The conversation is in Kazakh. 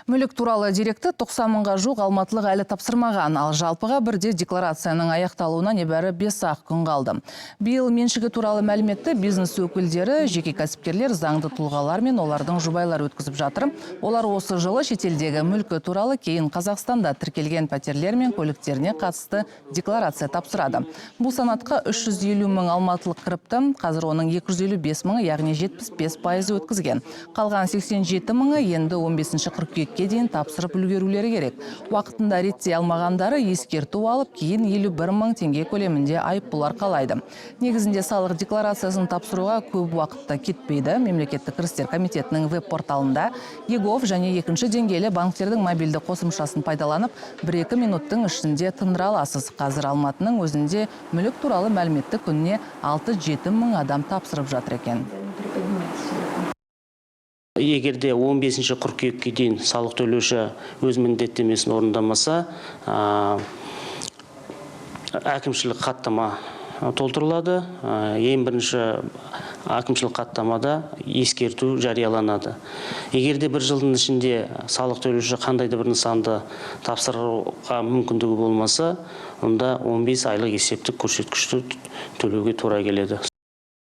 Мүлік туралы деректі 90 мыңға жуық алматылық әлі тапсырмаған, ал жалпыға бірдей декларацияның аяқталуына небәрі 5-ақ күн қалды. Биыл меншігі туралы мәліметті бизнес өкілдері, жеке кәсіпкерлер, заңды тұлғалар мен олардың жұбайлары өткізіп жатыр. Олар осы жылы шетелдегі мүлкі туралы, кейін Қазақстанда тіркелген пәтерлер мен көліктеріне қатысты декларация тапсырады. Бұл санатқа 350 мың алматылық кіріпті, қазір оның 255 мыңы, яғни 75%-ы өткізген. Қалған 87 мыңы енді 15 қыркүйекке дейін тапсырып үлгерулері керек. Уақытында реттей алмағандары ескерту алып, кейін 51 мың теңге көлемінде айыппұл арқалайды. Негізінде салық декларациясын тапсыруға көп уақытта кетпейді. Мемлекеттік кірістер комитетінің веб-порталында eGov және екінші деңгейлі банктердің мобильді қосымшасын пайдаланып, 1-2 минуттың ішінде тындыра аласыз. Қазір Алматының өзінде мүлік туралы мәліметті күніне 6-7 мың адам тапсырып жатыр екен. Егер де 15 қыркүйекке дейін салық төлеуші өз міндеттемесін орындамаса, әкімшілік хаттама толтырылады. Ең бірінші әкімшілік хаттамада ескерту жарияланады. Егер де бір жылдың ішінде салық төлеуші қандай да бір нысанды тапсыруға мүмкіндігі болмаса, онда 15 айлық есептік көрсеткішті төлеуге тура келеді.